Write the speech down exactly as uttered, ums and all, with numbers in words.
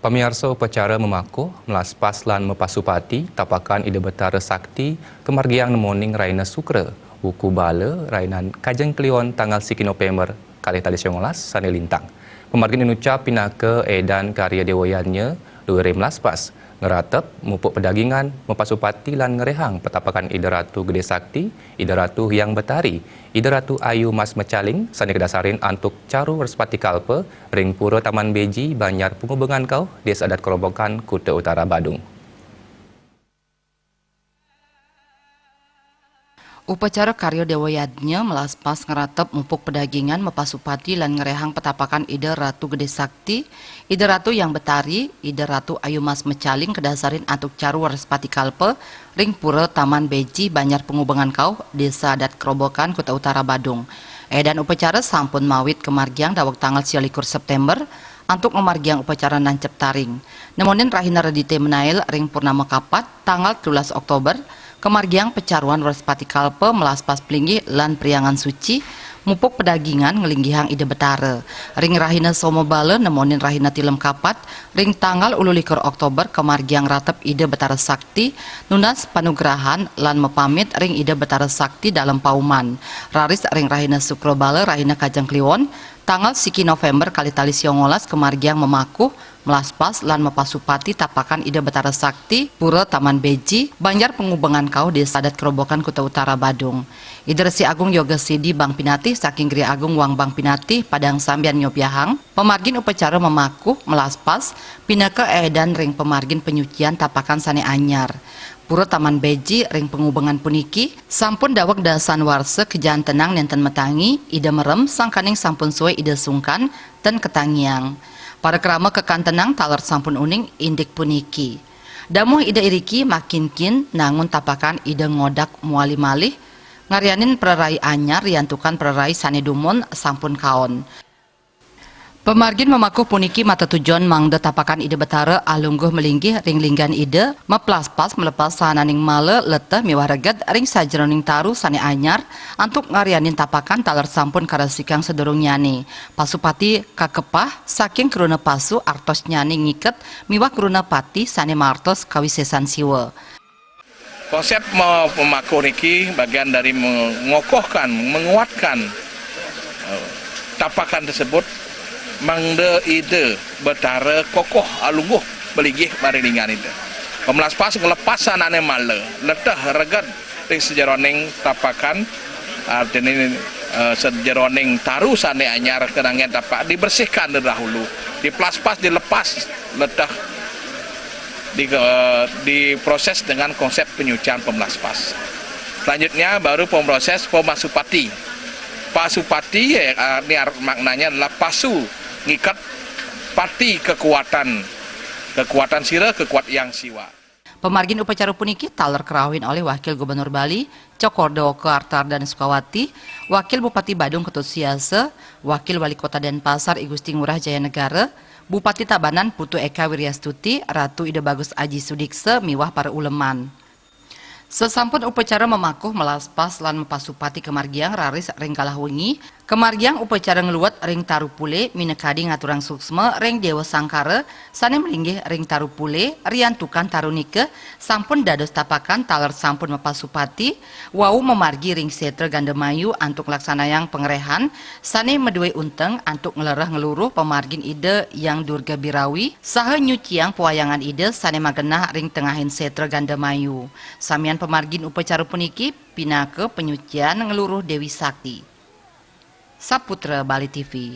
Pamiarsa, upacara mamakuh, melaspas lan mapasupati tapakan Ida Betara Sakti kamargiang nemoning rahina Sukra, wuku bala rahina Kajeng Kliwon tanggal siki November kalih tali songolas sane lintang. Pamargin inucap pinaka edan karya Dewa Yadnya, luire melaspas, ngratep, mupuk pedagingan, mapasupati lan ngrehang petapakan Ida Ratu Gede Sakti, Ida Ratu Hyang Betari, Ida Ratu Ayu Mas Mecaling sane kadasarin antuk Caru Wrespati Kalpa ring Pura Taman Beji, Banjar Pangubengan Kauh, Desa Adat Kerobokan, Kuta Utara Badung. Upacara karya Dewa Yadnya melaspas ngratep mupuk pedagingan, mapasupati lan ngrehang petapakan Ida Ratu Gede Sakti, Ida Ratu Hyang Betari, Ida Ratu Ayu Mas Mecaling kadasarin antuk Caru Wrespati Kalpa ring Pura Taman Beji, Banjar Pangubengan Kauh, Desa Adat Kerobokan, Kuta Utara Badung. Edan upacara sampun mawit kamargiang daweg tanggal sia likur September, antuk mamargiang upacara nancep taring. Nemonin rahina Redite Menail ring purnama kapat, tanggal telulas Oktober, kamargiang pacaruan Wrespati Kalpa melaspas plinggih lan priangan suci, mupuk pedagingan nglinggihang Ida Betara. Ring rahina Somabala nemonin rahina Tilem kapat, ring tanggal ulu likur Oktober, kamargiang ngratep Ida Betara Sakti, nunas panugrahan lan mapamit ring Ida Betara Sakti dalem pauman. Raris ring rahina Sukrabala, rahina Kajeng Kliwon, tanggal siki November kalih tali songolas, kamargiang mamakuh, melaspas lan mapasupati tapakan Ida Betara Sakti, Pura Taman Beji, Banjar Pangubengan Kauh, Desa Adat Kerobokan, Kuta Utara Badung. Ida Resi Agung Yoga Sidi Bang Pinatih saking Gri Agung Wang Bang Pinatih, Padang Sambian, nyobiahang, pamargin upacara mamakuh, melaspas, pinaka edan ring pamargin panyucian tapakan sane anyar. Pura Taman Beji ring Pangubengan puniki sampun daweg dasan warsa kajantenang nenten matangi, Ida merem, sangkaning sampun suwe Ida sungkan, ten katangiang. Para krama kakantenang taler sampun uning indik puniki. Damuh Ida iriki makinkin nangun tapakan Ida ngodak muali malih, ngaryanin prarai anyar riantukan prarai sane dumun sampun kaon. Pamargin mamakuh puniki matetujon mangda tapakan Ida Betara alungguh malinggih ring linggan Ida, maplaspas malepas sahananing mala, leteh miwah reged ring sajeroning taru sane anyar, antuk ngaryanin tapakan taler sampun karesikang sadurungnyane. Pasupati kakepah saking kruna pasu artosnyane ngiket miwah kruna pati sane martos kawisesan Siwa. Konsep me-, memakuh niki bagian dari mengokohkan, menguatkan, eh, tapakan tersebut, mangda Ida Betara kokoh alungguh malinggih maring linggan Ida. Pamlaspas nglepas sahananing mala, leteh reged ring sajeroning tapakan, artine, eh, sajeroning taru sane anyar kananggen tapak dibersihkan terlebih dahulu, diplaspas, dilepas leteh, di, eh, diproses dengan konsep penyucian pemlaspas. Selanjutnya baru pemproses pemasupati. Pasupati, ya, eh, ini ar-, maknanya adalah pasu, ngikat, pati, kekuatan, kekuatan sira, kekuatan Hyang Siwa. Pamargin upacara puniki taler karauhin olih Wakil Gubernur Bali, Cokor Dewaka Arta Ardana Sukawati, Wakil Bupati Badung Ketut Siasa, Wakil Wali Kota Denpasar I Gusti Ngurah Jaya Negara, Bupati Tabanan Putu Eka Wiryastuti, Ratu Ida Bagus Aji Sudiksa, miwah para uleman. Sasampun upacara mamakuh, melaspas lan mapasupati kamargiang raris ring galah wengi, kamargiang upacara ngluet ring taru pule minakadi ngaturang suksma ring Dewa Sangkara sane malinggih ring taru pule, riantukan taru nika sampun dados tapakan taler sampun mapasupati, wau mamargi ring Setra Gandamayu antuk nglaksanayang pangrehan sane madue unteng antuk nglereh ngluruh pamargin Ida Hyang Durga Birawi saha nyuciang pawayangan Ida sane magenah ring tengahing Setra Gandamayu. Samian pamargin upacara puniki pinaka panyucian ngluruh Dewi Sakti. Saputra Bali T V.